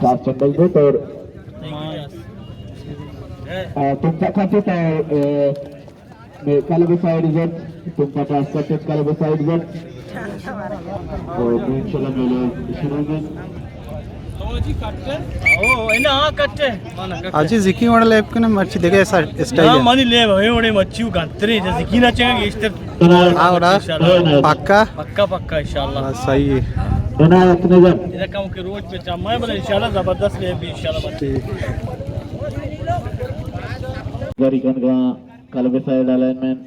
ٹاس چنڈگ بوت اور، آ، تم پکا تھے تو، آ، میں کلب سائیڈ زد، تم پکا سکت کلب سائیڈ زد۔ اور انشاءاللہ میلے شروع میں۔ او، اے نا، آ کٹ ئے۔ آ جی، زکی وڑ لیب کن مرچی دگہ سا-، اسٹائل نا، ہے۔ منی لیب ہے، وڑے مچیو گنترے، جے زکی نا چنگا گیشتر۔ آ وڑا؟ پکا؟ پکا، پکا، انشاءاللہ۔ بس، صحیح ہے۔ عنایت نظر۔ ادا کم کے روچ پہ چمائے، بلے انشاءاللہ زبردست لیب بھی، انشاءاللہ۔ ٹھیک۔ گری کنگا کلب سائیڈ الائنمنٹ۔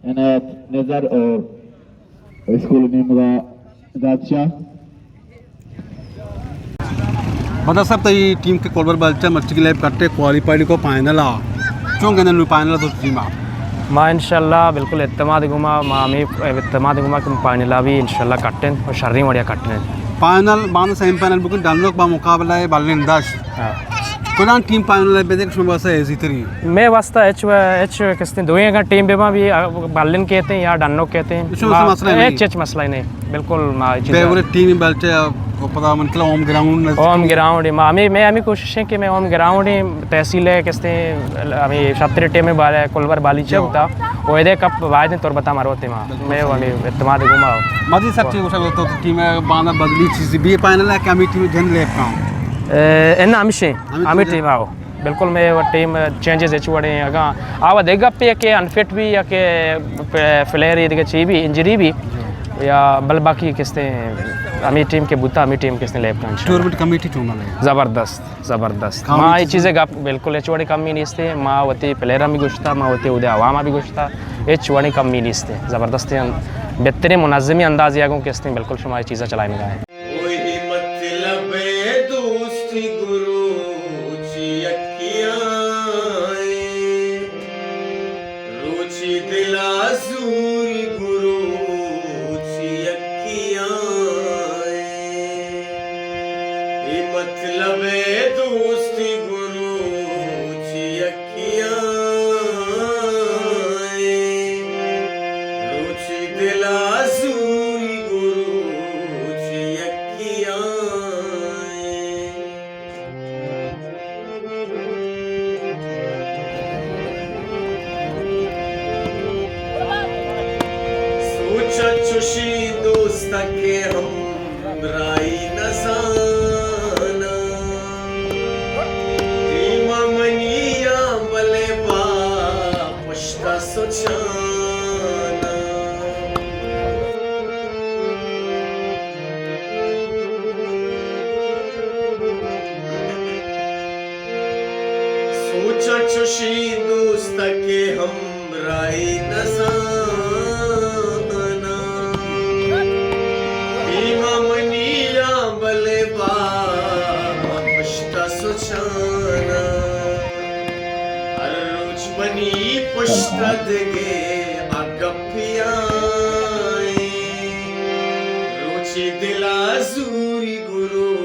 عنایت نظر اور اسکول نیمگا بادشاہ۔ بدر صاحب، تئی ٹیم کہ کولبر بالچہ مرچی لیب کٹ ئے، کوالیفائیڈ کو فائنل آ۔ چون گندے نوں فائنل تو ٹیم آ؟ ما انشاءاللہ بالکل اعتماد گوما، ما ہمیں اعتماد گوما کہ فائنل آ بھی انشاءاللہ کٹیں اور شریں وڑیا کٹیں۔ فائنل باند سیمی فائنل بکن ڈنوک با مقابلہ ہے بلین داشت۔ ہاں۔ کدام ٹیم فائنل ءَ بدے کہ شما واسطہ ایزی ترین؟ مئے واسطہ ہچ و-، ہچ کستیں دوئیں اگاں ٹیم بہ باں بھی، آ، بلن کہتے ہیں یا ڈنوک کہتے ہیں۔ شما واسطہ ما-، مسئلہ نہیں؟ ہچ، ہچ مسئلہ نہیں۔ بالکل ما چیز فیوریٹ ٹیم بلچہ، پدا من کلا ہوم گراؤنڈ نزدیک۔ ہوم گراؤنڈ ہے۔ ما ہمیں، میں ہمیں کوشش ہے کہ میں ہوم گراؤنڈ ہے، تحصیل ہے کستیں، ہمیں شتر ٹیم میں بال-، کلور بالی چوک تھا۔ وہ ادے کپ واجن تربتا مروتے ما۔ بالکل میں صحیح۔ ہمیں اعتماد گما۔ مزید سب چیز گوشگ تو ٹیم باندا بدلی چیزی بھی فائنل ہے کہ ہمیں ٹیم جن لیب کام؟ اے، اناں ہمیشیں، ہمیں ہمیں ٹیم ٹیم آؤ۔ بالکل، مئے ٹیم چینجز ہچ وڑیں۔ اگاں آ وھدے گپے کہ انفٹ بھی یا کہ پ-، پلیئر دگہ چی بھی، انجری بھی، یا بل باقی کستیں ہمیں ٹیم کہ بوتا، ہمیں ٹیم کستیں لیب کن انشاءاللہ۔ ٹورنمنٹ کمیٹی چون بلے؟ زبردست، زبردست۔ کام ما یہ چیزیں گپ بالکل ہچ وڑیں کمی نیستے۔ ما وتی پلیئر بھی گوشتا، ما وتی اودے عوام بھی گوشتا، ہچ وڑیں کمی نیستے۔ زبردست ہیں، بہترین منظمی اندازے آ گوں کستیں، بالکل شما یہ چیزیں چلائیں گا ہے۔ وہی مطلب ہے دوستی گرو چی یکیاں ایں۔ روچی دلا زوری گرو چی یکیاں ایں۔ اے مطلب ہے دوستی گرو چی یکیاں ایں۔ روچی دلا زوری گرو چی یکیاں ایں۔ سوچ چشی دوست کہ ہمراہی نزاناں۔ دیما منی آں بلے با پشتا سوچاناں۔ سوچاں چشیں دوست کہ ہمراہی نزاناں۔ دیما منی آں بلے با پشتا سوچاناں۔ ہر روچ منی پشتا دگہ آ گپیاں ایں۔ روچی دلا زوری گرو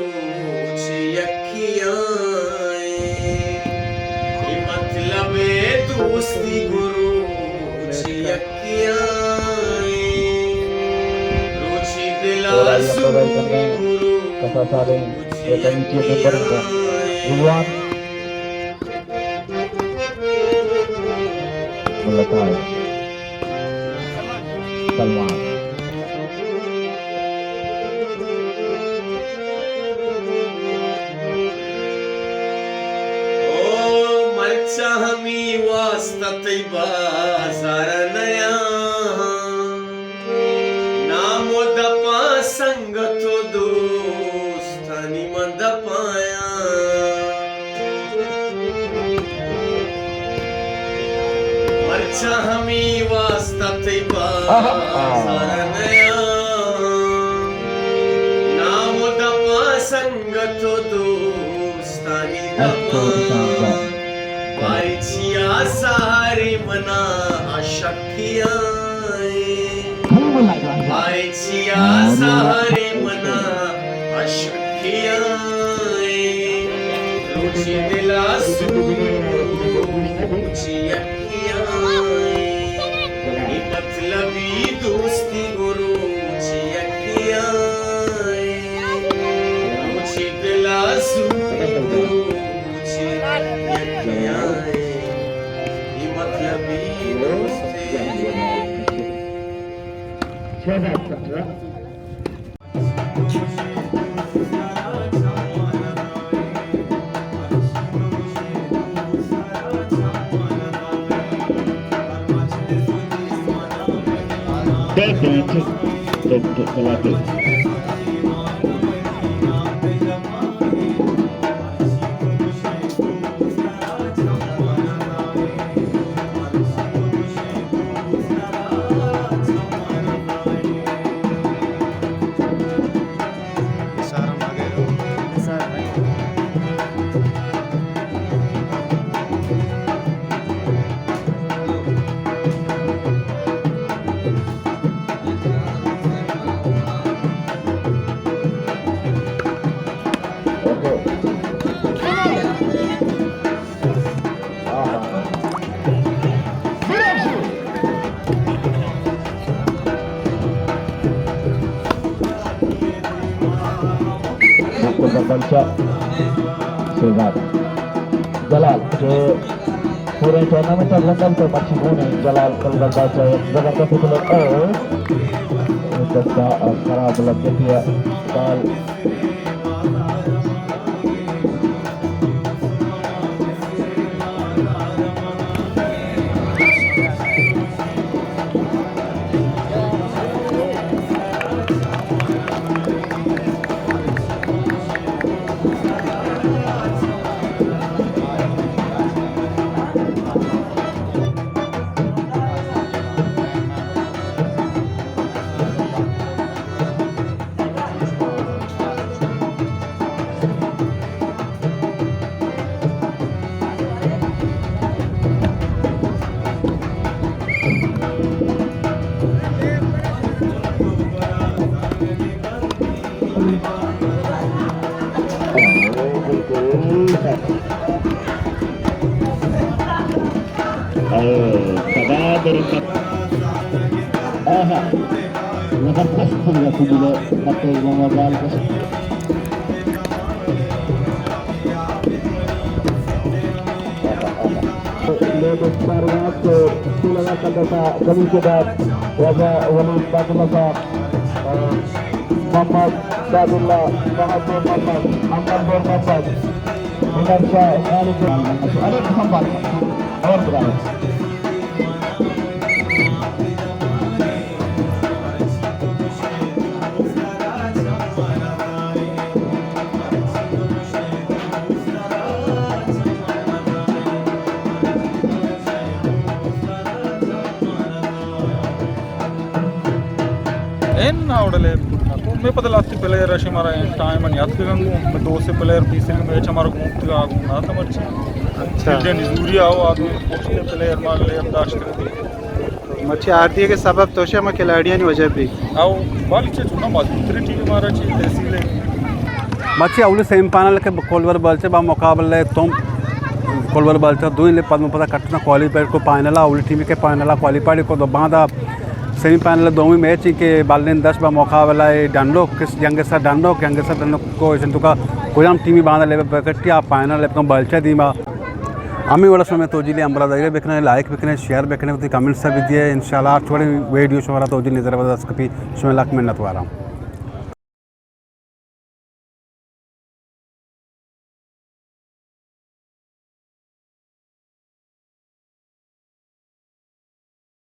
چی یکیاں ایں۔ اے مطلب ہے دوستی گرو چی یکیاں ایں۔ روچی دلا زوری گرو چی یکیاں ایں۔ رضوان ملتائی سلمان۔ او مرچا ہمی واسطہ تئی بازار نیاں۔ نام و دپاں سنگت و دوستانی من دپایاں۔ مرچاں ہمی واسطہ تئی بازار نیاں۔ نام و دپاں سنگت و دوستانی دپاں۔ باریں چیا سہارے منا اشکیاں ایں۔ باریں چیا سہارے منا اشکیاں ایں۔ روچی دلا سوری گرو چی یکیاں ایں۔ اے مطلب مطلبی دوستی گروچی یکیائے، مچی دلا سوری گروچی یکیائے، ای مطلبی دوستی۔ بالکل بلچہ شہزاد جلال کہ پورے ٹورنامنٹ ءَ گوندل تو مرچی گون اِنت۔ جلال کلبل بادشاہ یک زبردست پلیئر او دستا خراب لگتی ہے بال۔ آہا۔ زبردست سنگت بوده، مطلب، ما بال کش۔ لیڈیز فارورڈ، تیل لگا کر دیتا، گلی کے بعد واجہ ولید باقی مسا، محمد سعد اللہ، محمد نور محمد، محمد نور محمد، عمر شاہ، خالد، ارے سنبھال، اور بلا۔ اے نہ وڑ لیب کتنا۔ تو مئے پد لہتے پلیئر اش مارا ٹائم ءَ نیاتکگ اَنت گوں۔ مئے دو سے پلیئر پیسریگیں میچ ءَ مارا گوں اتکگ آ گوں نہ اتاں مرچی۔ اچھا۔ فیلڈ ءِ نزوری ءَ آ دو پشت پلیئر مارا لیب داشتگ۔ مرچی آر ٹی اے کے سبب تو شے ہما کھلاڑیانی وجہ بی۔ او بال چے چونا مضبوط تریں ٹیم مارا چے تحصیل ءِ۔ مرچی اولی سیمی فائنل کہ کولور بلچہ با مقابلہ تمپ، کولور بلچہ دوئیں لے پد پدا کٹنا کوالیفائیڈ کو فائنل ءَ، اولی ٹیم کہ فائنل ءَ کوالیفائیڈ کو، دو باندا سیمی فائنل ءِ دومی میچ کہ بالین دشت با مقابلہ ڈنڈوک، کس ینگسٹر ڈنڈوک، ینگسٹر ڈنڈوک کو ایشن تو کا کجام ٹیمی باندا لیب بکٹی آ فائنل ءَ بلچہ دیما۔ ہمے وڑا شما توجیلی ہمراہ داری بکنے، لائک بکنے، شیئر بکنے، وتی کمنٹس ءَ بدیے۔ انشاءاللہ ہر وڑیں ویڈیو شما را توجیلی نظر ءَ دست کپی۔ شما لک منت واراں۔